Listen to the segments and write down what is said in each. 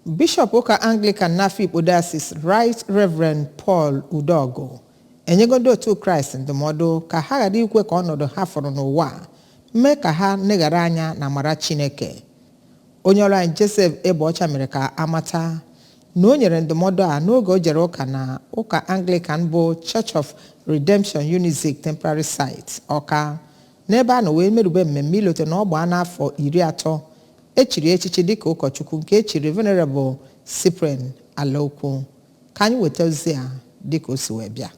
Bishọp ụka Anglican n'Afikpo Diocese, Right Reverend Paul Udogu, enyego ndị otu Kraịst ndụmọdụ ka ha ghara ikwe ka ọnọdụ ha fọrọ n'ụwa a mee ka ha neghara anya na amara Chineke. Onye ọrụ anyị Joseph Egbeọcha mere ka amata na o nyere ndụmọdụ a n'oge o jere ụka na ụka Anglican bụ Church of Redemption Unizik Temporary Site, Ọka, n'ebe a nọ wee merube mmemme ilote na ọ gbaa n'afọ 30 echiri echichi dịka ụkọchukwu nke echiri Venerable Cyprian Alaokwu. Ka anyị weta ozi a dịka o si wee bịa.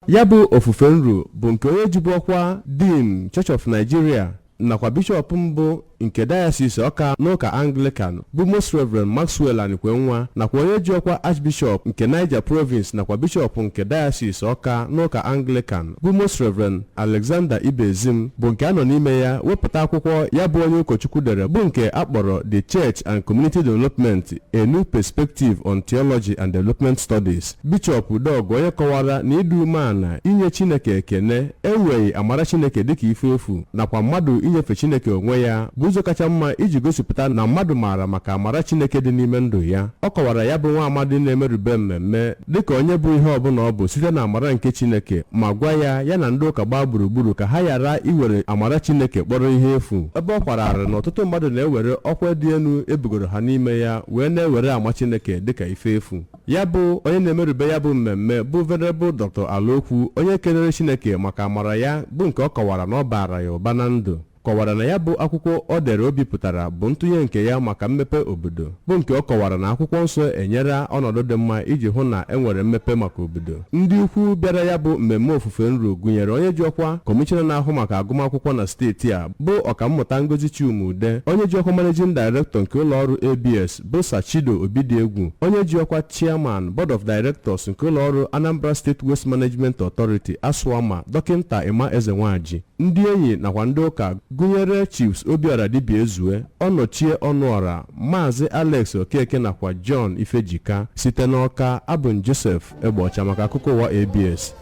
Ya bụ ofufe nru bụ nke onye jibu ọkwa Dean, Church of Nigeria, nakwa bishọp mbụ nke Diocese Ọka n'ụka Anglican, bụ Most Reverend Maxwell Anikwenwa, nakwa onye ji ọkwa Archbishop nke Niger Province nakwa bishọp nke Diocese Ọka n'ụka Anglican, bụ Most Reverend Alexander Ibezim, bụ nke a nọ n'ime ya wepụta akwụkwọ ya bụ onye ụkọchukwu dere, bụ nke a kpọrọ The Church and Community Development: A New Perspective on Theology and Development Studies. Bishọp Udogu, onye kọwara na ịdị umeala, inye Chineke ekene, enweghị amara Chineke dịka ife efu, nakwa mmadụ inyefe Chineke onwe ya bụ ụzọ kacha mma iji gosipụta na mmadụ maara maka amara Chineke dị n'ime ndụ ya. Ọ kọwara ya bụ nwa amadi na-emerube mmemme dịka onye bụ ihe ọbụla ọ bụ site na amara nke Chineke, ma gwa ya ya na ndị ụka gbaa gburugburu ka ha ghara iwere amara Chineke kpọrọ ihe efu, ebe ọ kwararị na ọtụtụ mmadụ na-ewere ọkwa dị elu ebugoro ha n'ime ya wee na-ewere ama Chineke dịka ife efu. Ya bụ onye na-emerube ya bụ mmemme bụ Venerable Dr. Alokwu, onye kelere Chineke maka amara ya, bụ nke ọ kọwara na ọ baara ya ụba na ndụ, kọwara na ya bụ akwụkwọ o dere o bipụtara bụ ntụnye nke ya maka mmepe obodo, bụ nke ọ kọwara na akwụkwọ nsọ enyere ọnọdụ dị mma iji hụ na e nwere mmepe maka obodo. Ndị ukwu bịara ya bụ mmemme ofufe nru gụnyere onye ji ọkwa kọmishọna na-ahụ maka agụmakwụkwọ na steeti a, bụ Ọkammụta Ngozi Chuma-Udeh, onye ji ọkwa Managing Director nke ụlọọrụ ABS, bụ Sachido Obidiegwu, onye ji ọkwa Chairman, Board of Directors nke ụlọọrụ Anambra State Waste Management Authority, ASWAMA, Dọkịnta Emma Ezenwaji, ndị enyi nakwa ndị ụka gụnyere Chiefs Obiora Dibiaezue, Ọnọchie Ọnụọra, Maazị Alex Okeke nakwa John Ifejika. Site n'Ọka, abụ Joseph Egbeọcha maka akụkọ ụwa ABS.